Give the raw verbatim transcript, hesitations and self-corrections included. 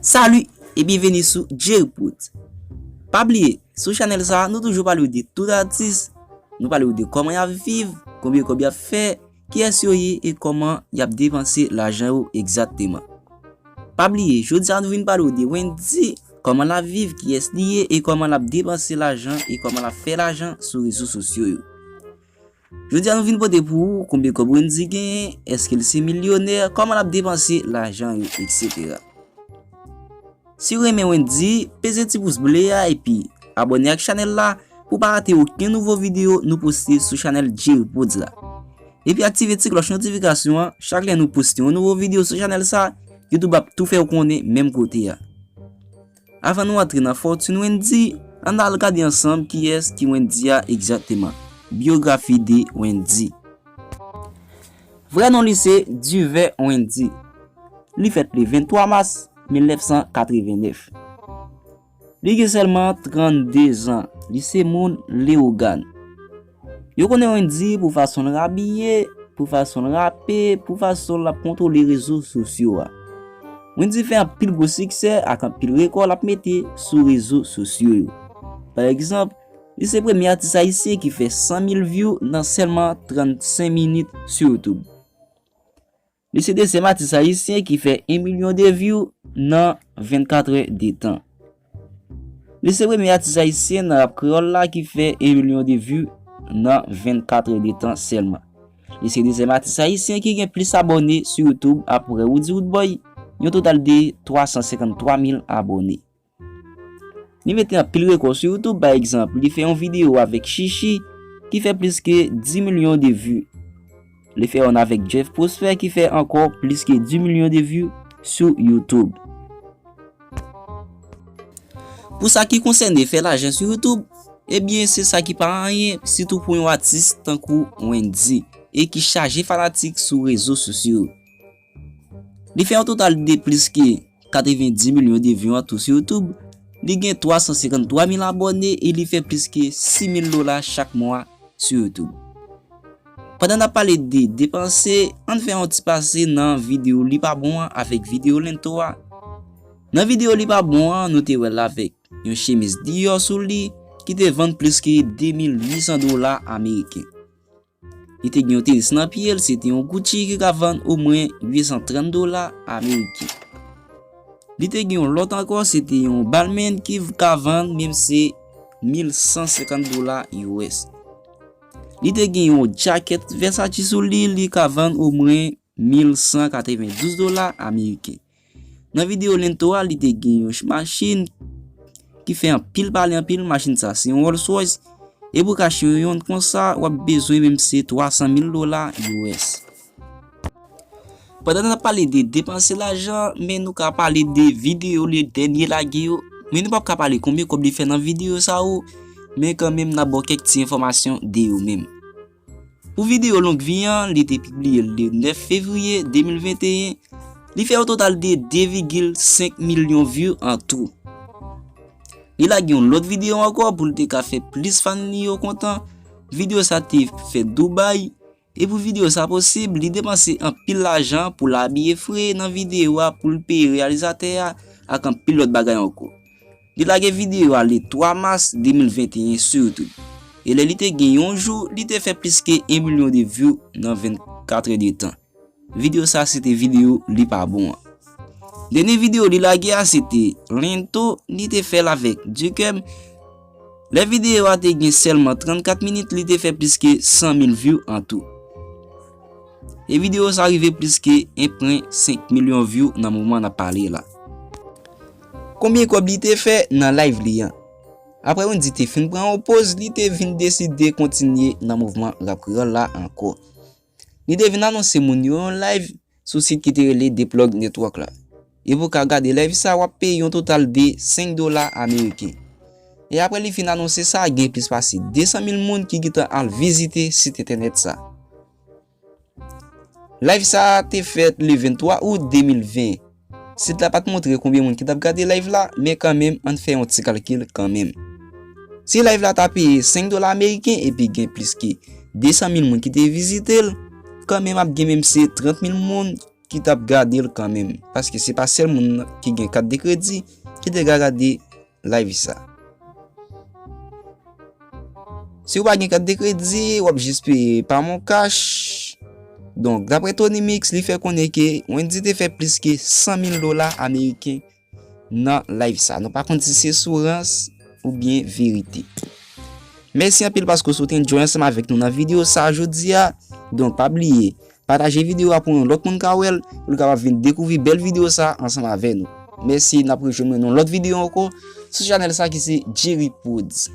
Salut et bienvenue sou Jerry Put. Pa bliye, sou chanèl sa a, nou toujou pale w de tout atis. Nou pale w de kòman y ap viv, konbyen kòb y ap fè, kiyès yo ye e kòman y ap depanse lajan yo egzakteman. Pa bliye, jodi a nou vin pale w de Wendyy, kòman l ap viv, kiyès li ye e kòman l ap depanse lajan e kòman l ap fè lajan sou rezo sosyo yo. Jodi a nou vin pote pou ou konbyen kòb Wendyy genyen, èske l se milyonè, kòman l ap depanse lajan yo, etsetera. Si w renmen Wendyy, peze ti pous ble a epi abòne ak chanèl la pou w pa rate okenn nouvo videyo nou poste sou chanèl Jerry Put la. Epi aktive ti klòch notifikasyon an, chak lè nou poste yon nouvo videyo sou chanèl sa, YouTube ap tou fè w konnen menm kote a. Avan nou antre nan fòtin Wendyy, ann al gade ansanm kiyès ki Wendyy a egzakteman. Byografi de Wendyy. Vrè non li se Duvet Wendyy. Li fèt le venntwa mas mil nèf san katrevennèf. Li gen sèlman trannde zan. Li se moun Leyogàn. Yo konnen Wendyy pou fason l abiye, pou fason l rape, pou fason l ap kontwole rezo sosyo a. Wendyy fè anpil gwo siksè ak anpil rekò l ap mete sou rezo sosyo yo. Pa egzanp, li se premye atis ayisyen ki fè san mil view nan sèlman trannsenk minit sou YouTube. Li se dezyèm atis ayisyen ki fè en milyon de view nan vennkat è de tan. Li se premye atis ayisyen nan rap kreyòl la ki fè en milyon de view nan vennkat è de tan sèlman. Li se dezyèm atis ayisyen ki gen plis abòne sou YouTube apre Roody Roodboy, yon total de twa san senkanntwa mil abòne. Li mete anpil rekò sou YouTube, pa egzanp, li fè yon videyo avèk Chichi ki fè plis ke dis milyon de view. Li fè youn avèk Jeff Prosper ki fè ankò plis ke dis milyon de view sou YouTube. Pou sa ki konsène fè lajan sou YouTube, ebyen se sa ki pa anyen, sitou pou yon atis tankou Wendyy, e ki chaje fanatik sou rezo sosyo. Li fè yon total de plis ke katrevendis milyon de view an tou sou YouTube. Li gen twa san senkanntwa mil abòne e li fè plis ke sis mil dola chak mwa sou YouTube. Pandan n ap pale de depanse, ann fè yon ti pase nan videyo Li Pa Bon an avèk videyo Lento a. Nan videyo Li Pa Bon an, nou te wè l avèk yon chemiz Dior sou li ki te vann plis ke de mil uit san dola ameriken. Li te gen yon tenis nan pye l, se te yon Gucci ki ka vann omwen uit san trant dola ameriken. Li te gen yon lòt ankò, se te yon Balmain ki ka vann menm se mil san senkant dola U S. Li te gen yon jakèt Versace sou li, li ka vann omwen mil san katrevendouz dola ameriken. Nan videyo Lento a, li te gen yon ch-, machin ki fè anpil pale anpil. Machin sa se yon Rolls Royce. E pou w ka achte yon konsa, w ap bezwen menm se twa san mil dola U S. Pandan n ap pale de depanse lajan, men nou ka pale de videyo li dènye lage yo. Men nou p ap ka pale konbyen kòb li fè nan videyo sa yo, men kanmenm n ap ba w kèk ti enfòmasyon de yo menm. Pou videyo Long Vi an, li te pibliye l le nèf fevriye de mil venteyen. Li fè yon total de de vigil senk milyon view an tou. Li lage yon lòt videyo ankò pou l te ka fè plis fan li yo kontan. Videyo sa te fèt Dubai. E pou videyo sa posib, li depanse anpil lajan pou l abiye Free nan videyo a, pou l peye reyalizatè a ak anpil lòt bagay ankò. Li lage videyo a le twa mas de mil venteyen sou YouTube. E lè li te gen yon jou, li te fè plis ke en milyon de view nan vennkat è de tan. Videyo sa se te videyo Li Pa Bon an. Dènye videyo li lage a se te Lento, li te fè l avèk Dukem. Lè videyo a te gen sèlman trannkat minit, li te fè plis ke san mil view an tou. E videyo sa rive plis ke en pwen senk milyon view nan moman n ap pale la. Konbyen kòb li te fè nan live li an? Apre Wendyy te fin pran yon poz, li te vin deside kontinye nan mouvman rap kreyòl la ankò. Li te vin anonse moun yo yon live sou sit ki te rele The Plug Network la. E pou w ka gade live sa, w ap peye yon total de senk dola ameriken. E apre li fin anonse sa, gen plis pase de san mil moun ki gentan al vizite sit entènèt sa. Live sa a te fèt le venntwa out de mil ven. Sit la pa t montre konbyen moun ki t ap gade live la, men kanmenm, ann fè yon ti kalkil kanmenm. Si live la ta peye senk dola ameriken epi gen plis ke de san mil moun ki te vizite l, kanmenm ap gen menm se trant mil moun ki t ap gade l kanmenm. Paske se pa sèl moun ki gen kat de kredi ki te ka gade live sa. Si w pa gen kat de kredi, w ap jis peye pa MonCash. Donk, daprè Tony Mix, li fè konnen ke Wendyy te fè plis ke san mil dola ameriken nan live sa. Nou pa konn si se sou rans oubyen verite. Mèsi anpil paske w sot enjoy ansanm avèk nou nan videyo sa jodi a. Donk, pa bliye, pataje videyo a pou yon lòt moun ka wè l, pou l kapab vin dekouvri bèl videyo sa ansanm avè nou. Mèsi, n ap rejwenn mwen nan lòt videyo ankò sou chanèl sa ki se Jerry Prodz.